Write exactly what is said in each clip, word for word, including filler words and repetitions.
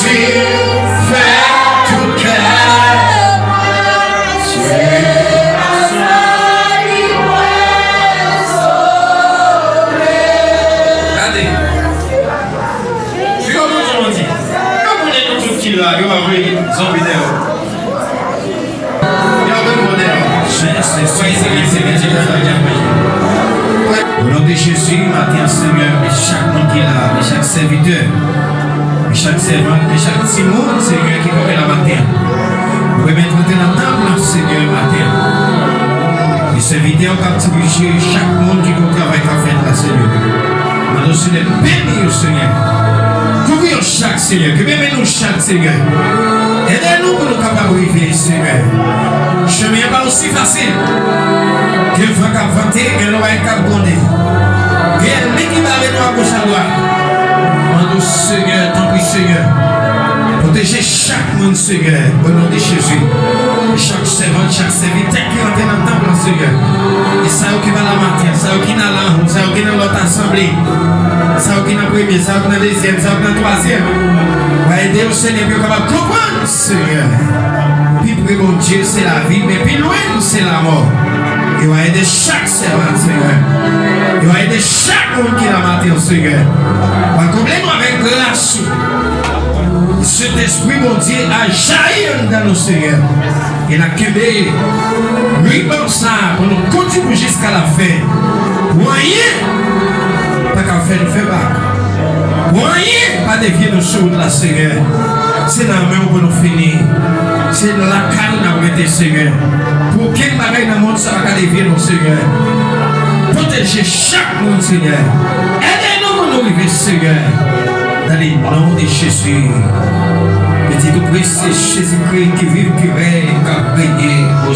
Fè tout kè mwen, se a sa li mwen sove. Gade. Fè yo tout zonbi. Yo konnen nou tout ki la, yo pa vle zonbi dèyè yo. O non de Jezi, maten an, Senyè, men chak moun ki la, men chak sèvitè, men chak sèvant, men chak timoun, Senyè, ki kanpe la maten an. Ou remèt yo nan tanp lan, Senyè, maten an. E sèvitè yo k ap dirije chak moun ki gon travay k ap fèt la, Senyè. Mande w, Senyè, beni yo, Senyè. Kouvri yo chak, Senyè. Kenbe men nou chak, Senyè. Ede nou pou nou kapab rive, Senyè. Chemen an pa osi fasil. Gen van k ap vante, gen lòray k ap gwonde. Gen ènmi ki bare nou agoch adwat. Mande w, Senyè, tanpri, Senyè. Pwoteje chak moun, Senyè, o non de Jezi. Chak sèvant, chak sèvitè ki rantre nan tanp lan, Senyè. E sa yo ki pa la maten, sa yo ki nan lari, sa yo ki nan lòt asanble, sa yo ki nan premye, sa yo ki nan dezyèm, sa yo ki nan twazyèm. W a ede yo, Senyè, pou yo kapab konprann, Senyè. Pi pre Bondye, se lavi, men pi lwen, se lanmò. E w a ede chak sèvant, Senyè. E w a ede chak moun ki la maten, Senyè. W a konble nou avèk gras ou. Sentespri Bondye a jayi anndan nou, Senyè. E n a kenbe riban sa a pou nou kontinye jiska lafen. Pou anyen pa ka fè nou fè bak. Pou anyen pa devye nou sou wout la, Senyè. Se nan men w pou nou fini. Se lakay ou n ap rete, Senyè. Pou okenn bagay nan mond sa pa ka devye nou, Senyè. Pwoteje chak moun, Senyè. Ede nou pou nou rive, Senyè. Dans le nom de Jésus. Petit tout prix, c'est Jésus-Christ qui vit, qui règne, qui règne aux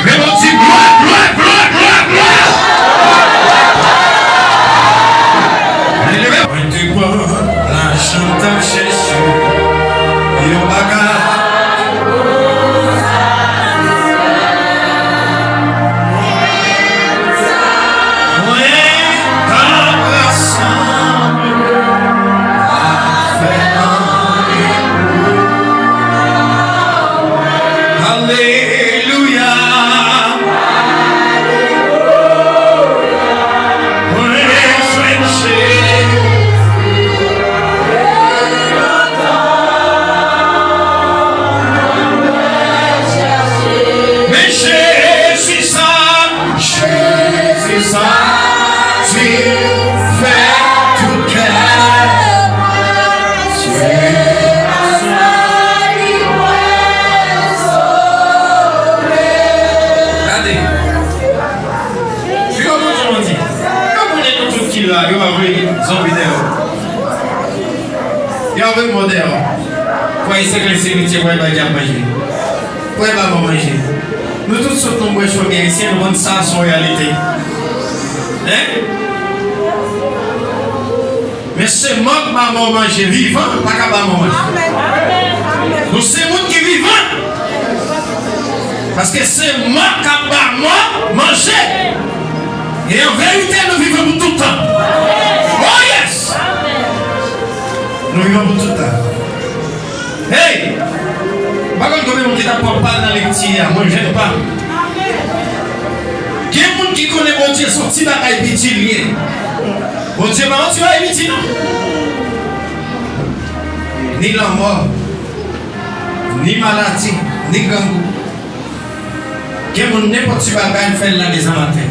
Leve w di glwa, glwa, glwa, glwa, glwa. Leve. Mwen te pran lajan t ap chèche yon bagay. Mwen t ap rasanble. Alelouya. Mwen jwenn Jezi. Men Jezi sa. Jezi sa, ti fè tout kè mwen swe. Gade. Figure Bondye mwen di. Yo konnen nou tout ki la, yo pa vle zanmi dèyè yo. Yo pa vle mò dèyè yo. Fwa e sèk lè se metye, fwa e bay dyab manje. Fwa e ba mò manje. Nou tout sot nan branch fanmi ayisyen, nou konn sa se yon reyalite. Hein? Men se mò k ba mò manje, vivan pa ka ba mò manje. Nou se moun ki vivan. Paske se mò k ap ba mò manje. E an verite, nou vivan pou tout tan. Oh yes! Nou vivan pou tout tan. Hey! M pa konn konbyen moun ki ta pran pa nan lekti a, mwen jèn pa. Gen moun ki konnen Bondye se yon ti bagay piti li ye. Bondye pa yon ti bagay piti non. Ni lanmò, ni maladi, ni grangou. Gen moun nenpòt ti bagay l fè l la deja maten.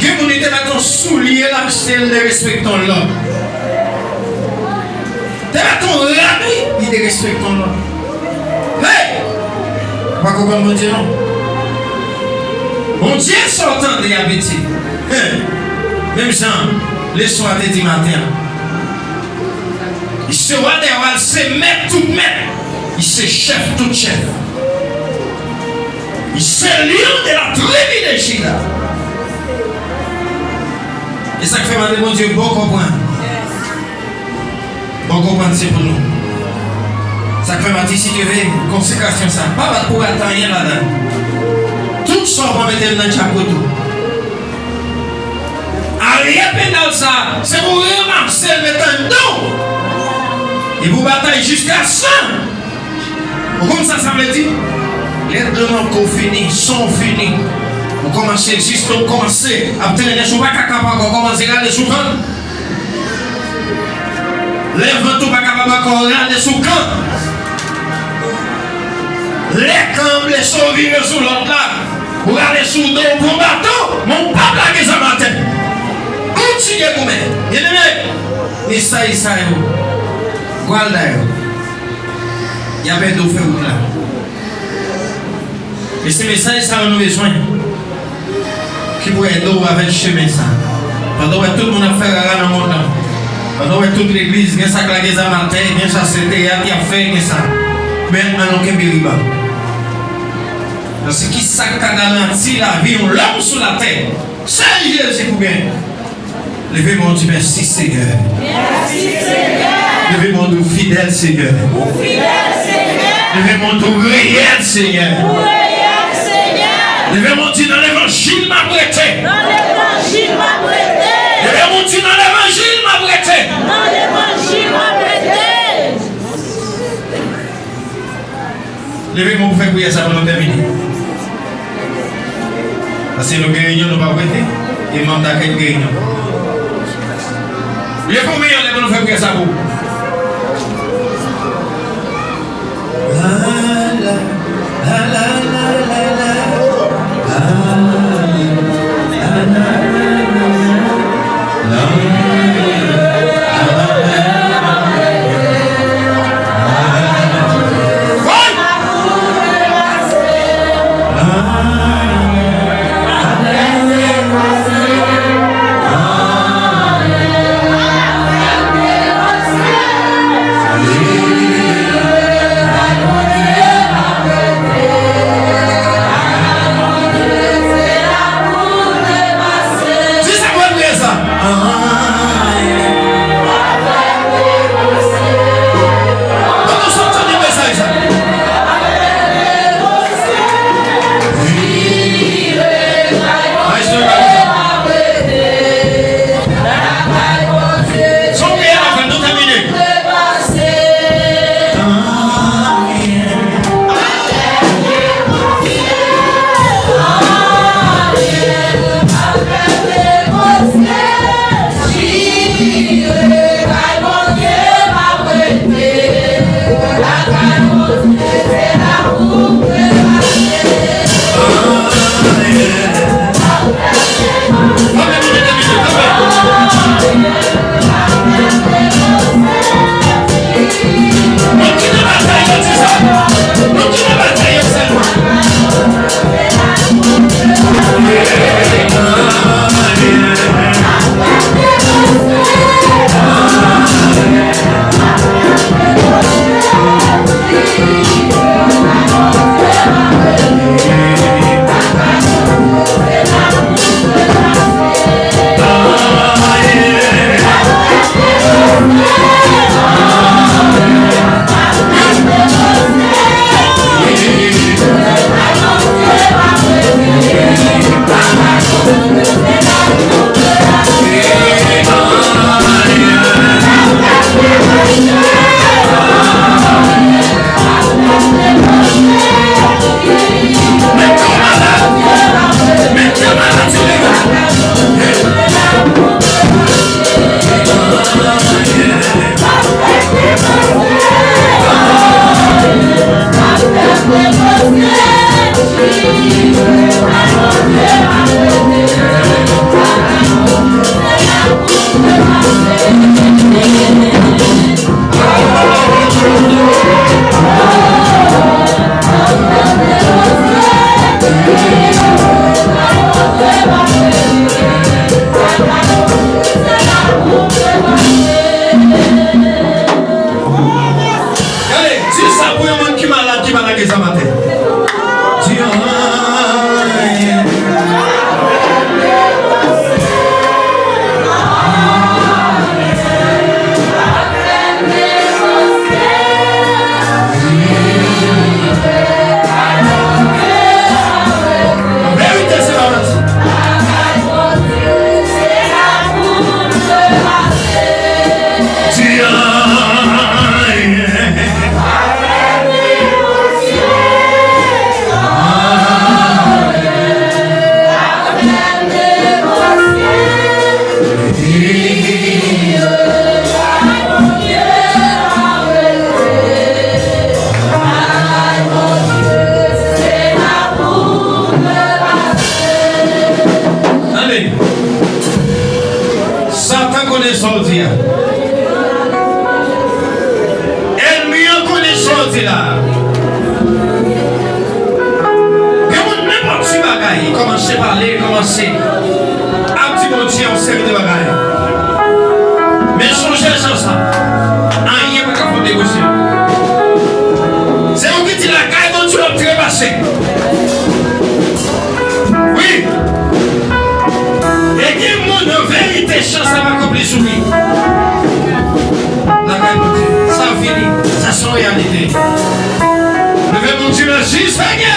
Gen moun li te mèt yon soulye l achte l derespekte yon lòt. Te mèt yon rad wi, li derespekte yon lòt. Hey! Ou pa konprann Bondye non. Bondye sa w tande a piti. Hey! Menm jan leson an te di maten an. Li se wa dè wa, li se mèt tout mèt. Li se chèf tout chèf. Li se lion de la tribi de Jida. E sa k fè m ap di Bondye, bon konprann. Bon konprann se pou nou. Sa k fè m ap di, si Dye vle, konsekrasyon sa, pa bat pou rat anyen ladan. Tout sa w pran mete l nan djab kote w. Aryè penal sa, se pou w ranmase l, mete anndan w. E pou w batay jiska san. Ou konn sa sa vle di? Lè dlo nan kò w fini, san w fini. Ou kòmanse egziste, ou kòmanse ap trennen sou pa kakap ankò, kòmanse rale sou kann. Lè vant ou pa kapab ankò, rale sou kann. Lè kann an blese w, vire sou lòt la. Ou rale sou do, ou pran baton, men ou p ap lage zam atè. Kontinye goumen. Byeneme, mesaj sa yo, gwal da yo, y ap ede w fè wout la. E se mesaj sa yo nou bezwen, ki pou ede w avèk chemen sa. Pandan w wè tout moun ap fè rara nan mond lan, pandan w wè tout legliz, gen sa k lage zam atè, gen sa se teyat y ap fè, gen sa. Men, ann nou kenbe riban. Paske ki sa k ka garanti lavi yon lòm sou latè? Sèl Jezi pou genyen. Leve men w di, mèsi, Senyè. Mèsi, Senyè. Leve men w di, ou fidèl, Senyè. Ou fidèl, Senyè. Leve men w di, ou reyèl, Senyè. Ou reyèl, Senyè. Leve men w di, nan levanjil m ap rete. Nan levanjil m ap rete. Leve men w di, nan levanjil m ap rete. Nan levanjil m ap rete. Leve men w pou fè priyè sa pou nou tèmine. Paske nou gen reyinyon, nou p ap rete. E manm dakèy nou gen reyinyon. Leve men w anlè pou nou fè priyè sa pou ou. La, la, la. Pou yon moun ki malad, ki pa lage zam atè. Di anyen. Verite, se pa manti. Di anyen. Tande. Satan konnen sa w di a. Ènmi an konnen sa w di la. Gen moun, nenpòt ti bagay, kòmanse pale, kòmanse ap di Bondye yon seri de bagay. Men sonje jan sa, anyen pa ka fè w negosye. Se yon ki di lakay Bondye w ap trepase. Wi. E gen moun, an verite, chan sa ap akonpli sou li. Lakay Bondye, sa fini. Sa se yon reyalite. Leve men w, di mèsi, Senyè.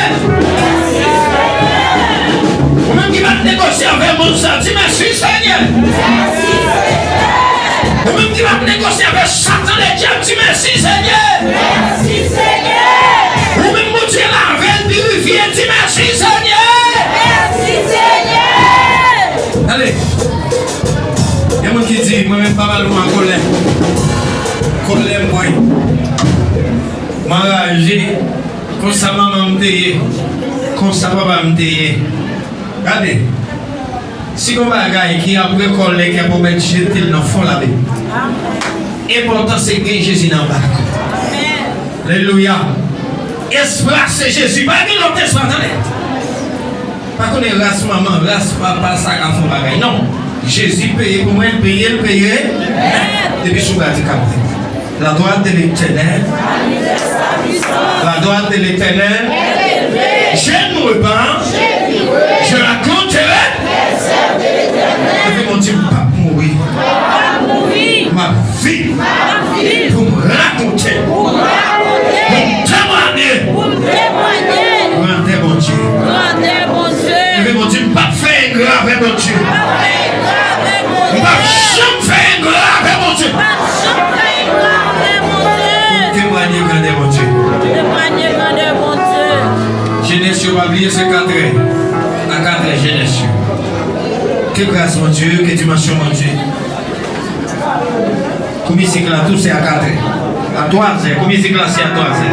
Ou menm ki pa t negosye avè moun sa, di mèsi, Senyè. Ou menm ki pa t negosye avè Satan, ledyab, di mèsi, Senyè. Ou menm Bondye lave l, pirifye, di mèsi, Senyè. Tande. Gen moun ki di, mwen menm papa l mwen an kòlè. Kòlè m pran. M anraje. Konsa manman m te ye. Konsa papa m te ye. Gade. Si gon bagay ki apre kòlè ki ap pwomèt jete l nan fon labim. Enpòtan se gen Jezi nan bak. Alelouya. Espra se Jezi. Pa gen lòt espra, tande. Pa konnen ras manman, ras papa, sa ka fè yon bagay. Non. Jezi peye pou mwen, l peye, l peye. Depi sou gade k ap di. La droite de l'Éternel. La droite de l'Éternel. Je ne mourrai pas. Je raconterai. Epi Bondye, m p ap mouri. M ap viv pou m rakonte, pou m temwanye grandè Bondye. Epi Bondye, m p ap fè engra avè Bondye. M p ap janm fè engra avè Bondye. Pou m temwanye grandè Bondye. Jenès yo, pa bliye, se katrè. A katrè, jenès yo. Ke gras Bondye, ke dimansyon Bondye. Kou mizik la tou, se a katrè. A twazè, kou mizik la, se a twazè.